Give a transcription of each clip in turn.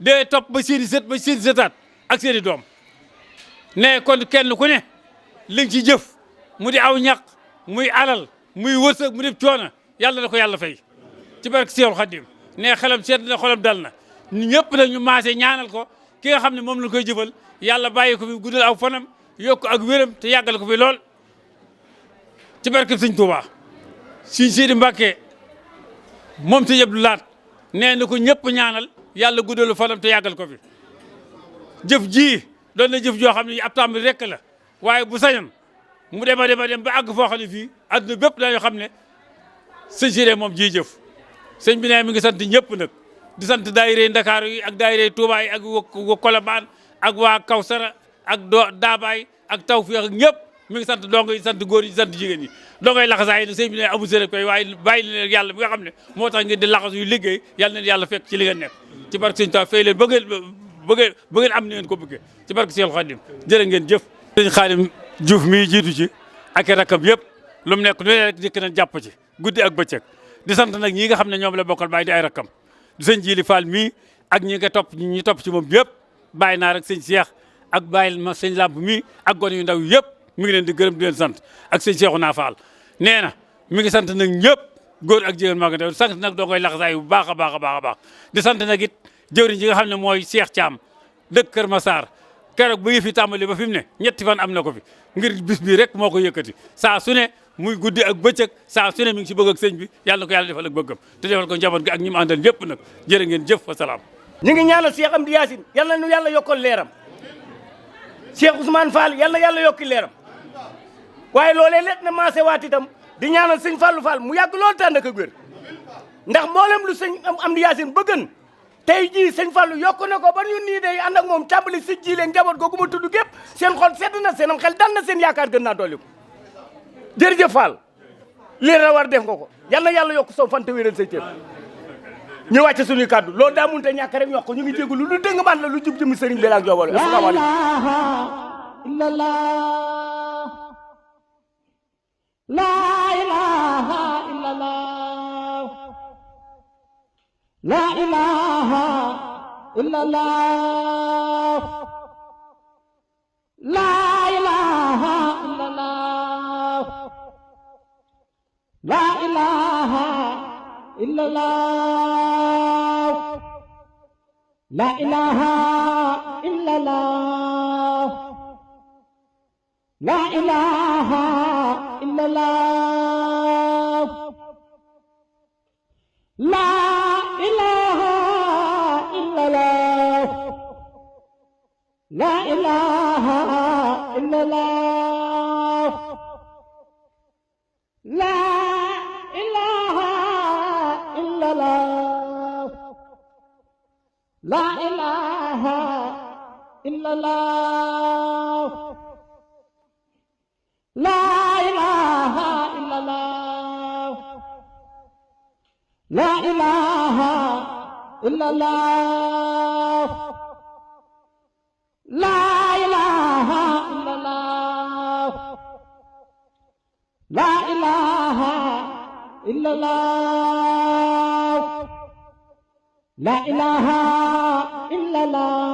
dee topp ba seeni sët ba seeni sëtaat ak seeni doom ne kon kenn ku ne li nga ci jëf mu di aw ñaq muy alal muy wërsëg mu def coono yàlla na ko yàlla fay ci barke Seexul Xadim ne xelam seet na xolam dal na ñëpp nag ñu maase ñaanal ko ki nga xam ne moom la koy jëfal yàlla bàyyi ko fi guddal aw fanam yokk ak wéram te yàggal ko fi lool ci barke Sëñ Tuubaa Sëñ Sidi Mbàkke moom Sëñ Abdou Lahat nee na ko ñëpp ñaanal yàlla guddalu fanam te yàggal ko fi jëf ji doon na jëf joo xam ne ab tàmbali rek la waaye bu sañoon mu dem ba àgg foo xam ne fii adduna bépp dañoo xam ne Sëñ Sidi moom ji jëf sëñ bi ne mi ngi sant ñëpp nag di sant daayira Ndakaaru yi ak daayira Tuubaa yi ak waa Kolobaan ak waa Kawsara ak Daabaay ak Tawfiix ak ñëpp mi ngi sant dongo yi sant góor yi sant jigéen ñi dongo yi laxasaay yi nag sëñ bi ne amul seen koy waaye bàyyi leen yàlla bi nga xam ne moo tax ngeen di laxasu yu liggéey yàlla neen yàlla fekk ci li ngeen nekk ci barke sëñ Tuubaa fay leen ba ngeen am ni ngeen ko bëggee ci barke Seexul Xaadim jërë ngeen jëf sëñ Xaadim Diouf mii jiitu ci ak rakkam yëpp lu mu nekk nu ne rek dikk na jàpp ci guddi ak bëccëg di sant nag ñi nga xam ne ñoom la bokkal bàyyi di ay rakkam du sëñ Jili Fall mii ak ñi nga topp ñi topp ci moom yëpp bàyyi naa rek sëñ Cheikh ak bàyyil ma sëñ Lamp mii ak gone yu ndaw yëpp mi ngi leen di gërëm di leen sant ak sëñ Cheikhouna Fall nee na mi ngi sant nag ñëpp góor ak jigéen maa ngi ndaw sant nag doo koy laxasaay bu baax a baax a baax a baax di sant nag it jëwriñ ji nga xam ne mooy Cheikh Thiam dëkk Kër Massar keroog ba yëf yi tàmbali ba fi mu ne ñetti fan am na ko fi ngir bis bii rek moo ko yëkkati saa su ne muy guddi ak bëccëg saa su ne mi ngi si bëgg ak sëñ bi yàlla na ko yàlla defal ak bëggam te defal ko njaboot gi ak ñi mu àndal ñëpp nag jërë ngeen jëf wa salaam. ñu ngi ñaanal Cheikh Amdi Yacine yal na nu yàlla yokkal leeram Cheikh Ousmane Fall yal na yàlla yokki leeram waaye loolee lépp na maase waat itam di ñaanal sëñ Fallou Fall mu yàgg loolu tànn ak wér ndax mboolem lu sëñ Amdi Yacine bëggan tey jii sëñ Fallou yokk na ko ba ñu nii day ànd ak moom tàmbali si ji leen njaboot googu ma tudd gépp seen xol sedd na seenam xel dal na seen yaakaar gën naa dolli ko jërëjëf Fall lii la war def nga ko yal na yàlla yokk soo fan te wéral say cër ñu wàcce suñuy kàddu loolu daa mënut a ñàkk rek yokk ñu ngi jégalu lu dëng man la lu jub jëmi sëriñ bi la ak jobal asalaamaaleykum la ilaha illallah la ilaha illallah la ilaha illallah la ilaha illallah la ilaha illallah la ilaha illallah la ilaha illallah la ilaha illallah la ilaha illallah la ilaha illallah la ilaha illallah la ilaha illallah la ilaha illallah la ilaha illallah la ilaha illallah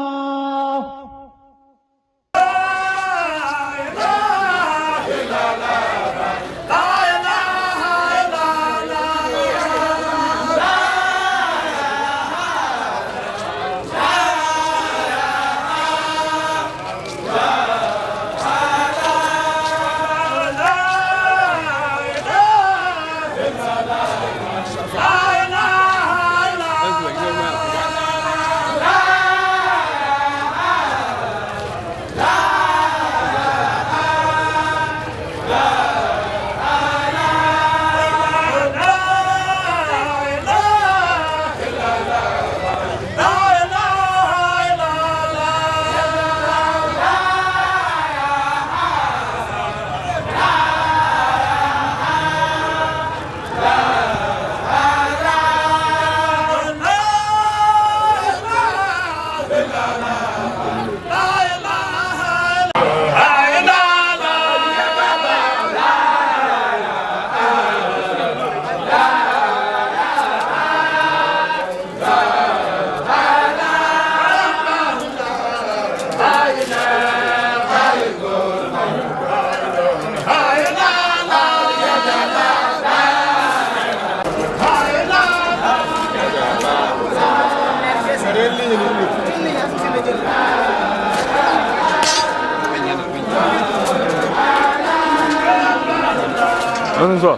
so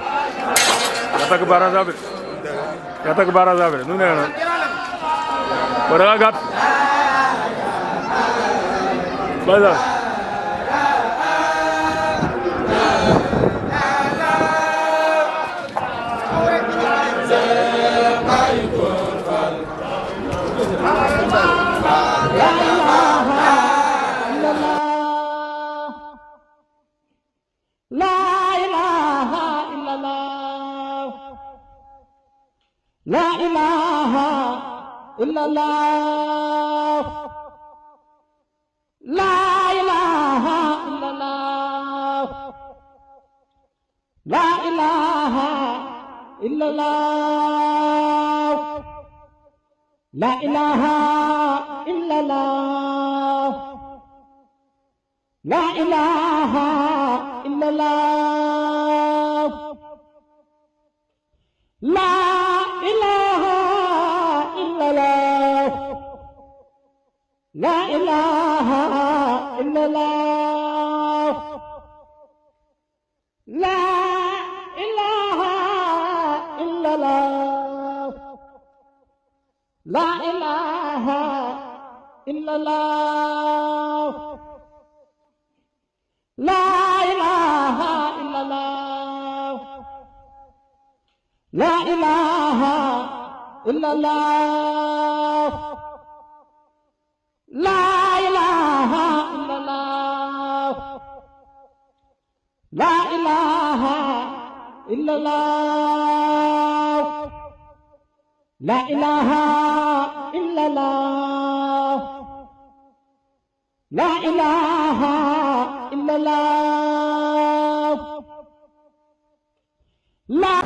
ya tagg barrage bi ya tagg barrage bi nu ne na wala nga gàtt bala La ilaha illallah. La ilaha illallah. La ilaha illallah. La ilaha illallah. La ilaha illallah. La ilaha illallah. La ilaha illallah. La ilaha illallah. La ilaha illallah. La ilaha illallah. La ilaha illallah. La ilaha illallah. La ilaha illallah. La ilaha illallah. La ilaha illallah. La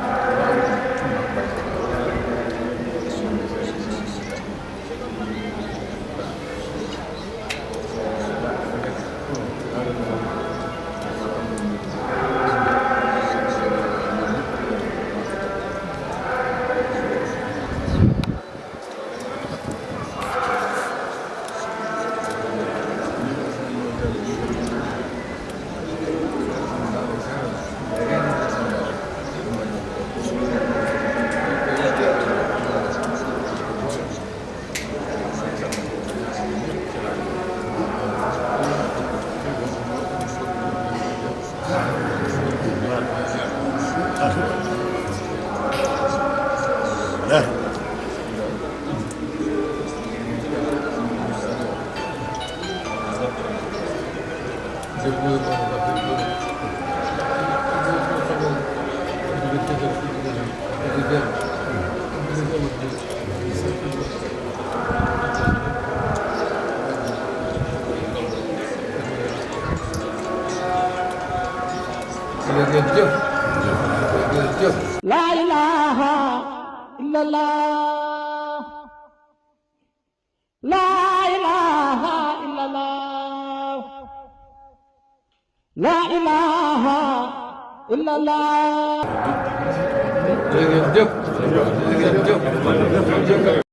La ilaha illallah. La ilaha illallah. La ilaha illallah.